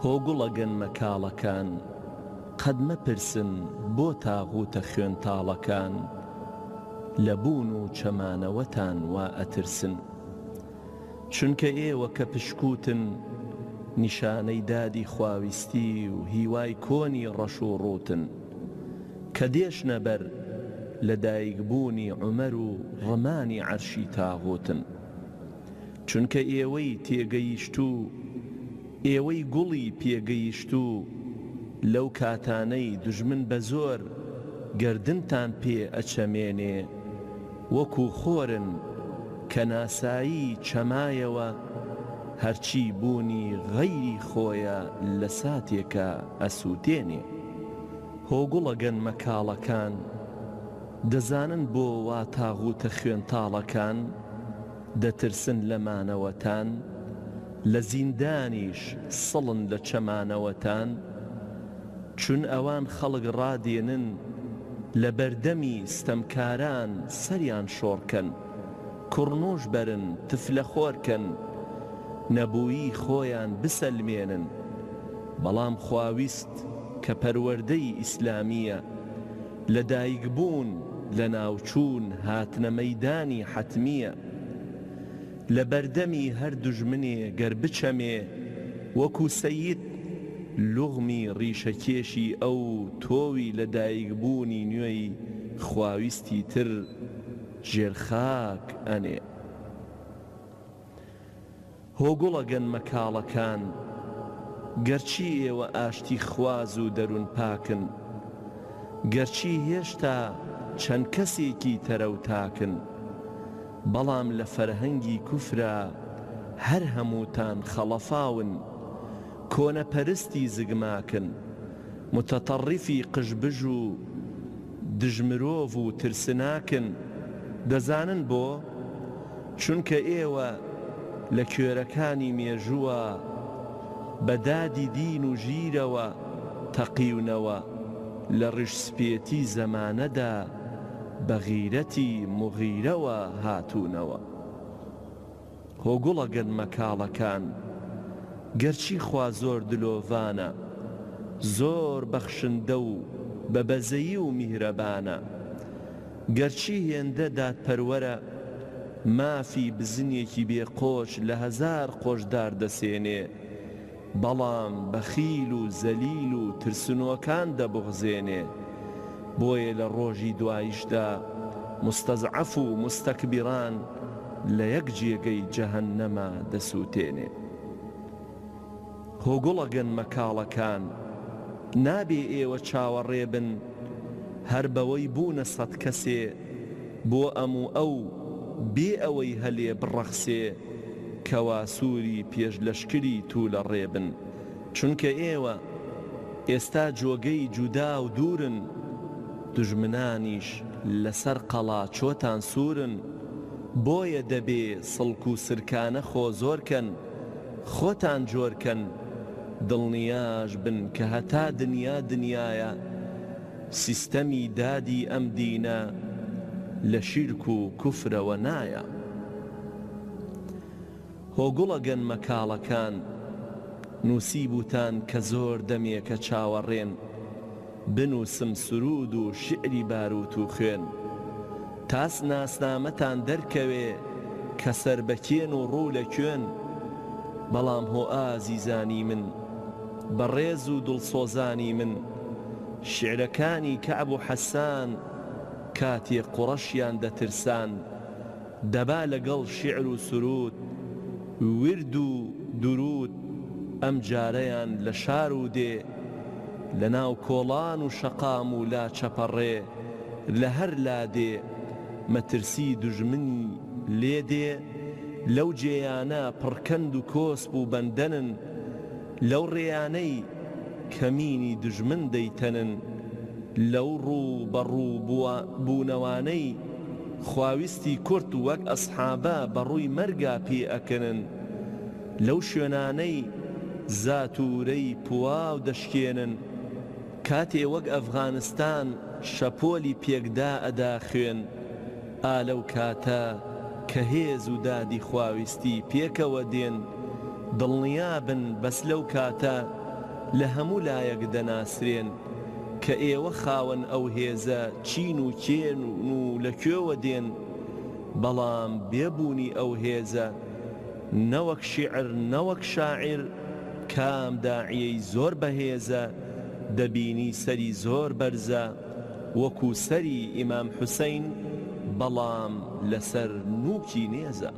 هۆ گوڵە گەنمە کاڵەکان، قەت مەپرسن بۆ تاغوتە خوێن تاڵەکان، لە بوون و چەمانەوەتان وا ئەترسن. چونکە ئێوە کە پشکووتن، نیشانەی دادی خواویستی و هیوای کۆنی ڕەش و ڕووتن. کە دێشنە بەر لە دایک بوونی عومەر و ڕمانی عەرشی تاغوتن. چونکە ئێوەی تێگەیشتوو، ئێوەی گوڵی پێگەیشتوو، لەو کاتانەی دوژمن بە زۆر گەردنتان پێ ئەچەمێنێ، وەکو خۆرن کە ناسایی چەمایەوە، هەرچی بوونی غەیری خۆیە لە ساتێکا ئەسووتێنێ. هۆ گوڵە گەنمە کاڵەکان، دەزانن بۆ وا تاغوتە خوێن تاڵەکان دەترسن لە مانەوەتان، لە زیندانیش سڵن لە چەمانەوەتان؟ چون ئەوان خەڵک ڕادێنن لە بەردەمی ستەمکاران سەریان شۆڕکەن، کوڕنوش بەرن تفلە خۆرکەن، نەبوویی خۆیان بسەلمێنن. بەڵام خواویست کە پەروەردەی ئیسلامییە، لە دایک بوون، لە ناوچوون، هاتنە مەیدانی حەتمییە. لە بەردەمی هەر دوژمنێ گەر بچەمێ، وەکو سەید لوغمی ڕیشەکێشی ئەو تۆوی لە دایک بوونی نوێی خواویستی تر ژێر خاک ئەنێ. هۆ گوڵە گەنمە کاڵەکان، گەرچی ئێوە ئاشتی خواز و دەروون پاکن، گەرچی هێشتا چەند کەسێکی تەرەو تاکن، بەڵام لە فەرهەنگی کوفرا هەر هەمووتان خەڵەفاون، کۆنەپەرستی زگماکن، متطرفی قژبژ و دژمرۆڤ و ترسناکن، دەزانن بۆ؟ چونکە ئێوە لە کوێرەکانی مێژووە بە دادی دین و ژیرەوە تەقیونەوە، لە ڕیشسپێتی زەمانەدا بە غیرەتی موغیرەوە هاتوونەوە. هۆ گوڵە گەنمە کاڵەکان، گەرچی خوا زۆر دلۆڤانە، زۆر بەخشندە و بە بەزەیی و میهرەبانە، گەرچی هێندە دادپەروەرە، مافی بزنێکی بێ قۆچ لە هەزار قۆچدار دەسێنێ، بەڵام بەخیل و زەلیل و ترسنۆکان دەبوغزێنێ، بۆیە لە ڕۆژی دوایشدا موستەزعەف و موستەکبیران لە یەک جێگەی جەهەننەما دەسووتێنێ. هۆ گوڵە گەنمە کاڵەکان، نابێ ئێوە چاوەڕێ بن هەر بەوەی بوونە سەت کەسێ بۆ ئەم و ئەو بێ ئەوەی هەلێ بڕەخسێ کەوا سووری پێش لەشکری توولە ڕێ بن چونکە ئێوە ئێستا جۆگەی جودا و دوورن دوژمنانیش لەسەر قەڵا چۆتان سوورن بۆیە دەبێ سڵک و سرکانە خۆ زۆر کەن خۆتان جۆر کەن دڵنیاش بن کە هەتا دنیا دنیایە سیستەمی دادی ئەم دینە لە شیرک و کوفرەوە نایە. هۆ گوڵە گەنمە کاڵەکان نووسیبووتان کە زۆر دەمێکە چاوەڕێن بنووسم سروود و شیعری بارووت و خوێن تاس ناسنامەتان دەرکەوێ کە سەر بە کێن و ڕوو لە کوێن بەڵام هۆ ئازیزانی من بەڕێز و دڵسۆزانی من شیعرەکانی کەعب و حەسان کاتێ قوڕەشیان دەترسان دەبا لەگەڵ شیعر و سروود ورد و دروود ئەم جارەیان لە شار و دێ لە ناو کۆڵان و شەقام و لا چەپەڕێ لە هەر لادێ مەترسی دوژمنی لێ دێ لەو جێیانە پڕ کەند و کۆسپ و بەندەنن لەو ڕێیانەی کەمینی دوژمن دەیتەنن، لەو ڕوو بە ڕوو بوونەوانەی خواویستی کورد وەک ئەسحابە بە ڕووی مەرگا پێ ئەکنن، لەو شوێنانەی زاتوورەی پواو دەشکێنن، کاتێ وەک ئەفغانستان شەپۆلی پێکدا ئەدا خوێن، ئا لەو کاتە کە هێز و دادی خواویستی پێکەوە دێن، دڵنیا بن بەس لەو کاتە. لە هەموو لایەک دەناسرێن کە ئێوە خاوەن ئەو هێزە چین و کێن و لە کوێوە دێن، بەڵام بێ بوونی ئەو هێزە نەوەک شیعر نەوەک شاعیر کام داعیەی زۆر بەهێزە دەبینی سەری زۆر بەرزە وەکو سەری ئیمام حوسەین بەڵام لەسەر نوکی نێزە.